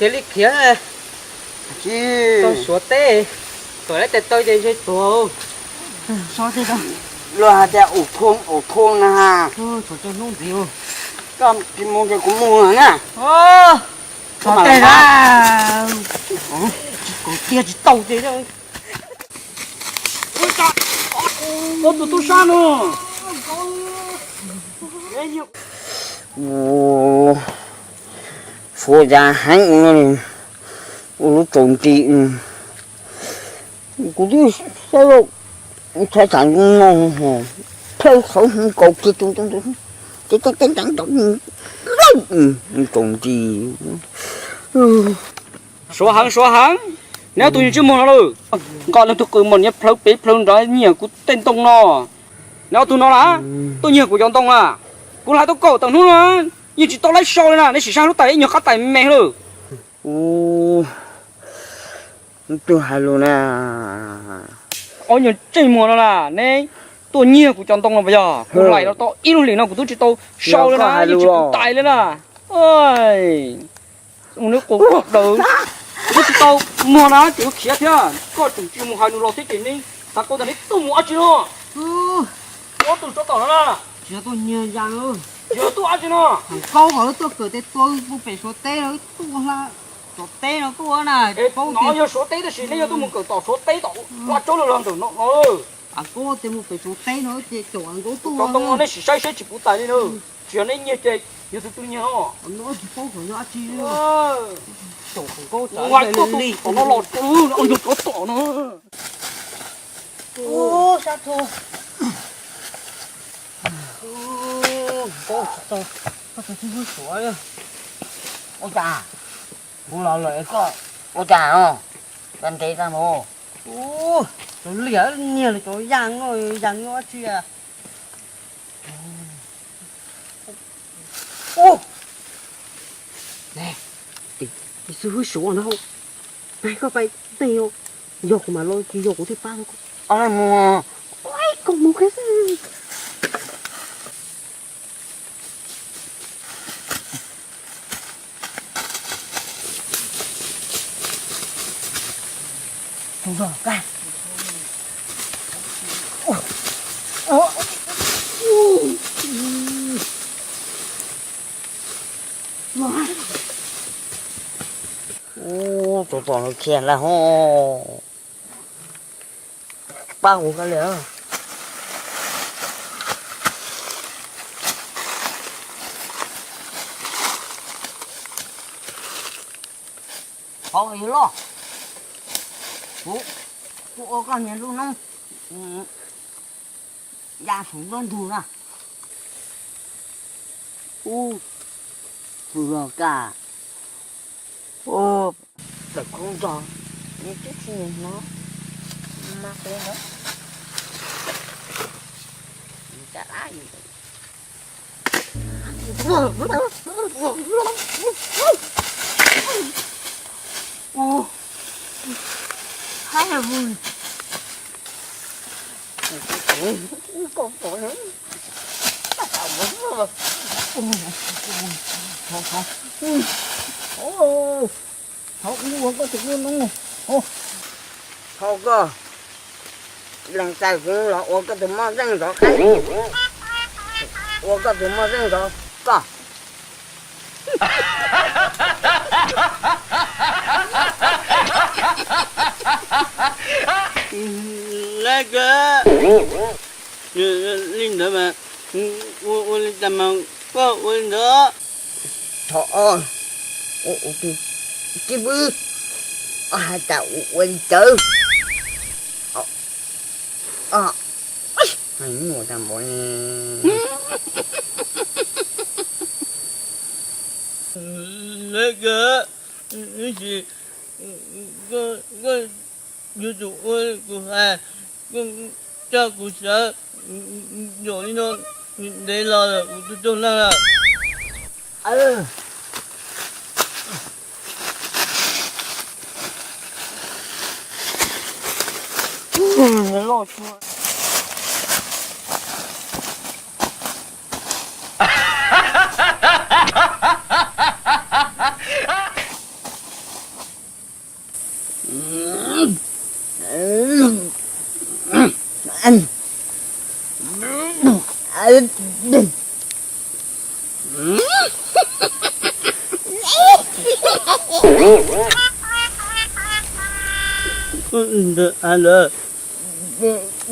Cia li khiav, tau suav teb, thaum lawv tes taw ces ze tuag. Luag hais tias ua khoo ua khoo na ha. Koj tsis mus ces kuv mus lawm na. Tsis kaum tiag tsis tau ces. Ua tus tub sab no. Suav cas heev ua lub tsaus nti. Kuv twb saib lawm, thaib tsam no plhaw qhov kaus kiag tus ces tau teeb teeb tau tsaus nti. Suav heev suav heev, neb ob tug nyiag tsis muag no lawm. Nqa nws tug qws mos nyiav plhaw pem plhaw nrad nyiag kuv tej ntoo no. Neb ob tug no na, tuaj nyiag kuv cov ntoo na. Kuv hlais tau kaum tawm hnub no, yeej tsis tau laib sau li na, neb sim saib lub tais ib nyuag qab tais me lawm. Ub, twb hais lus na. Ob nyuag ntsej muag no na, neb tuaj nyiag kuv cov ntoo no puas yog? Kuv hlais los tau ib lub hlis no kuv twb tsis tau sau li na, yeej tsis puv tais li na. Mus neb qus daws, neb tsis tau muag na ces yuav khiav thiab. Koj tseem tsis mus hais nws los thiab ces neb xav koj ntag, neb tuaj mus dab tsi no? Ob tug tsov tom no na. Tsis yog tuaj nyiag yas, tsis yog tuaj dab tsi no. Thaum nkaub kom wb tuaj kawm tes tua mus pem Suav teb no, wb tuaj hla Suav teb no tuaj na. Es paub no tias yog Suav teb tab sis neb yog tuaj mus kawm tom Suav teb tom Laj Tsaub los ntawm no no. Thaum nkaub tias mus pem Suav teb no ces caum nkaub tuaj. Cov ntoo no nej sim saib saib tsis puv tais li na. Tsis yog neb nyiag ces yog tus twg nyiag no. Tsis paub kom yog dab tsi li. Caum nkaub ua tuaj tom no los, ua nyuag tsov tom no. Ub, sab thu. Ub, koj tsis tau, koj tsis tau hwj suav. Ua cas kuv los lawm koj ua cas no? Koj ntev tag mus. Ub, cov liam nyiag lawv cov yas no, yas no dab tsi a? Ub, ne, tis xwb hwj suav no. Koj pais tej, yog kuv mam los, tsis yog kuv thiaj pab tau koj. Mus, koj mus kiag xwb. Ub, tsov tom no khiav lawm ho. Pab kuv koj li. Qhov yuav loj, kuv, kuv ua koj niag lub noob ya saum nruab ntug na. Ub, tus los kaj. Tawm koob nrog, nws twb tsis hnov mas qe ntawd. Cas dab Ub, haib heev. Thov ua koj tus noob, thov koj lees txais kuv los ua koj tus moj zeej zov qab, ua koj tus moj zeej zov koj. Li ntawd mas ua, ua li cas mas koj ua li ntawd? Thov ua tus tib pwb, hais tias ua li cawv. Nyuaj tag npaum li. Lawv kawg, tab sis koj yuav tsum ua li kuv hais, koj coj kuv sawv, zaum li no ntev los lawm kuv tsaug tsaug leej lawm. Ntawd av ntawd,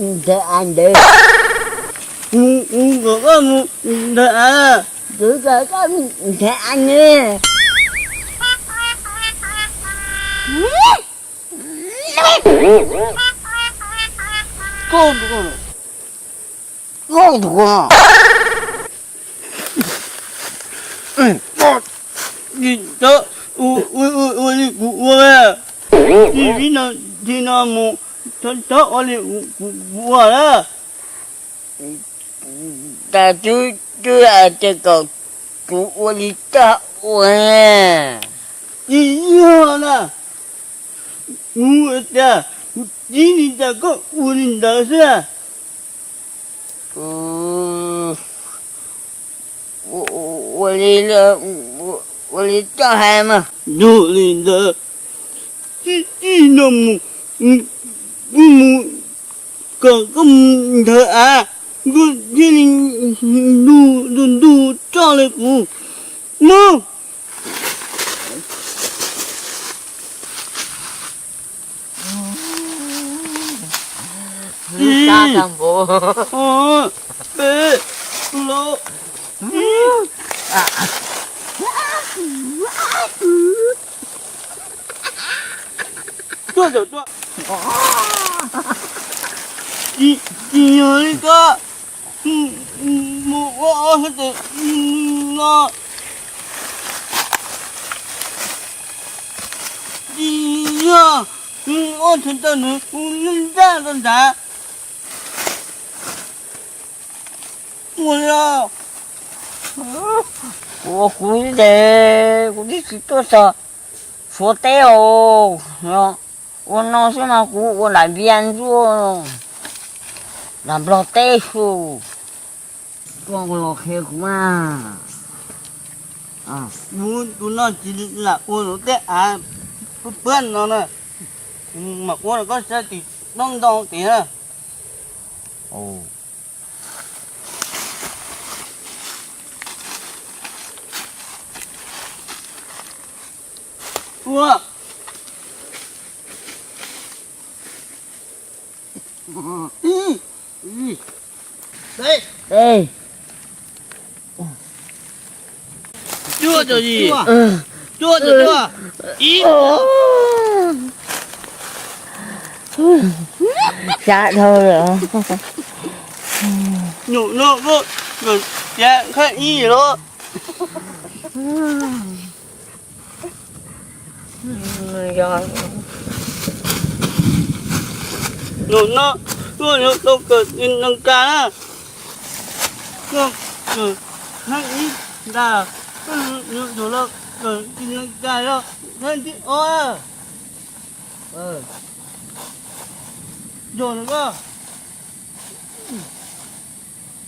ntawd av ntawd, kuv kom koj mus ntawd av, kuv kom koj mus ntawd av ntawd. Koj tus ko, koj tus ko, ua li kuv ua, tsis vib no, tsis no mus, txhob ua li kuv ua na. Tas twb twb hais tias kom kuv ua li koj ua. Tsis yog na, kuv tias kuv tib li cas koj ua li ntawd xwb. Ua li, ua li koj hais mas. Yog li ntawd, txij no mus, kuv mus kom koj mus nthawv av, koj thiaj li ntug tus ntug txoj li kuv. Mus. Ib, ob, peb, plaub, tsib. Tuaj, tuaj, tuaj. Tsis, tsis yog li ko. Mus ua ob sab tes no. Tsis yog, mus ua thaum ntawd nws ua lwj ntaj rau nrad. Ua li os. Kuv ua kuv ib tes, kuv twb tsis tuaj txog Suav teb os. Ua no xwb mas kuv ua nram Vias Ntsuab, nram Nplog teb xwb. Koj los qhia kuv mas. Kuv tus no tsis lam ua luv tej av pab no na. Mam ua los koj saib tim noob ntoo tid na. Ua. Ib, ib, ib, ib. Cuaj caum yim, cuaj caum cuaj, ib. Sab dhau lawm. Nyuam no koj txiav khaj ib los. Nyuam no koj yuav tau kawm tis nees kas na. Koj kawm khaj ib ntag, koj yuav tsum los kawm tis nees kas los khaj thib ob. Yog los koj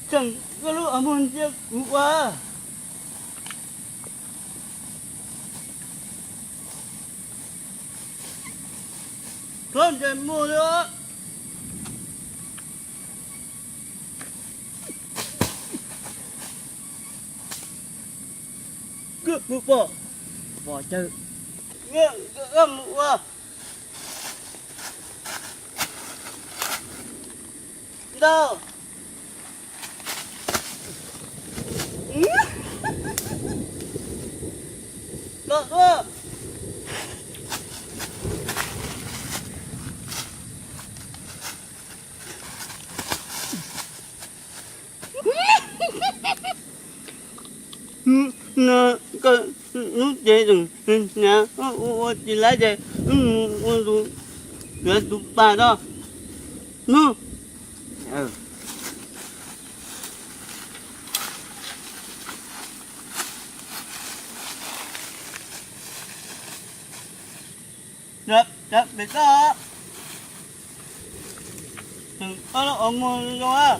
tseem koj lub qhov muag ntsia kuv ua. Txhob ntsej muag li os. Koj mus pom, pom cawv, koj mus ua. Ntau. Los ua. No koj lub cev tseem hnyav, ua ua tsis laib ces mus ua tus, yuav tus pas rau. No. Rov pem toj. Tseem ob lub qhov muag zoo a.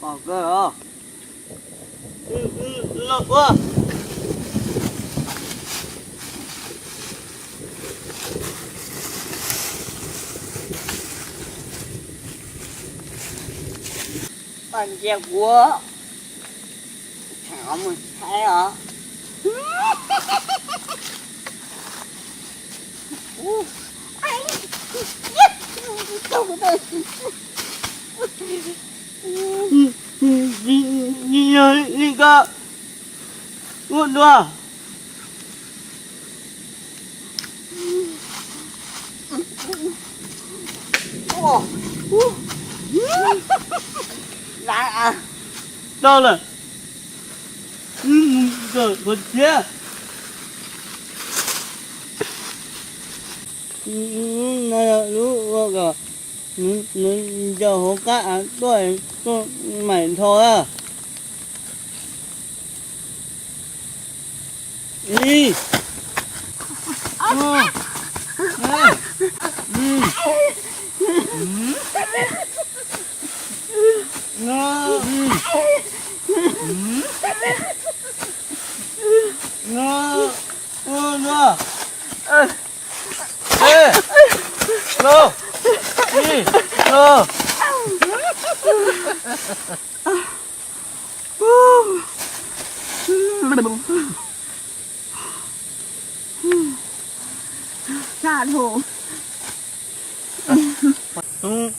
Pom kawg os. Los ua. Koj ntsia kuv, tseem mus thaij os. Yog li ko, ua dua. Tau lawm. Kawm qhuav thiab. No yog lub ua kom nws ncaws hauv qab av tuaj, tuaj maim dhos na. Ib, no, no, no. Ib, no, ib, no.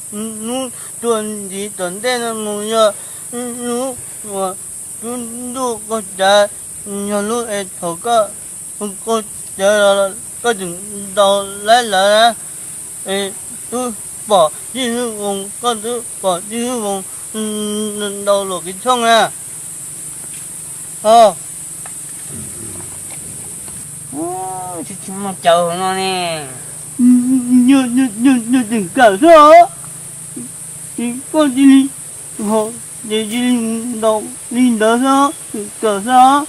Hnub tuaj ntxiv tom ntej no mus yog hnub uas lub ntuj qaug cawv, yog lub es thaum koj qaug cawv los koj tseem ntaus laib lawv na, es twb pom Yij Hwj Voos, koj twb pom Yij Hwj Voos ntaus luam kev tshooj na. Tsis tsis muaj cawv hauv no ne. Yog tseem kawm xwb os, ces koj cia li ho, ces cia li ntaus li ntawd xwb, tseem kawm xwb os.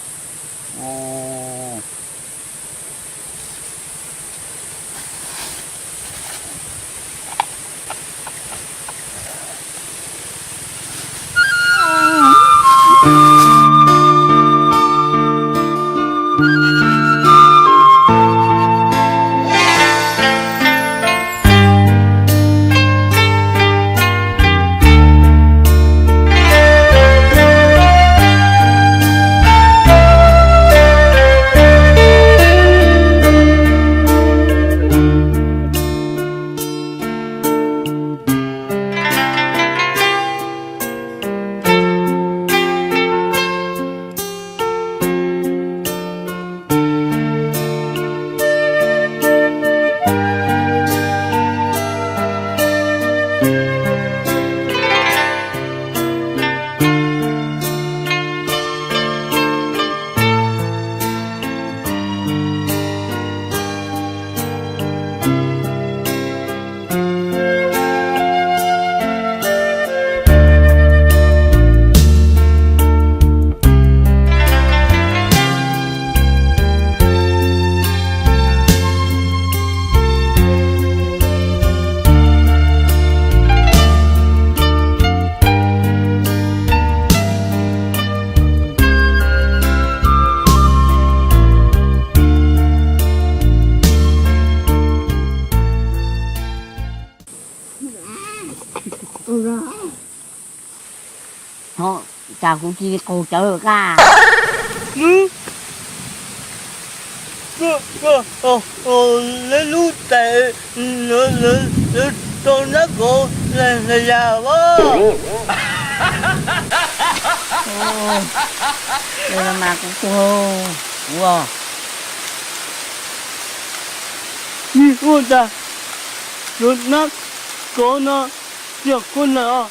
Cas kuv cia li qaug cawv lawm koj? Lawv lub tais, lawv rau nab kov hlais yas as. Mas kuv tuag, kuv os. Ua cas lawv nab kov no tsis khuv lawm os?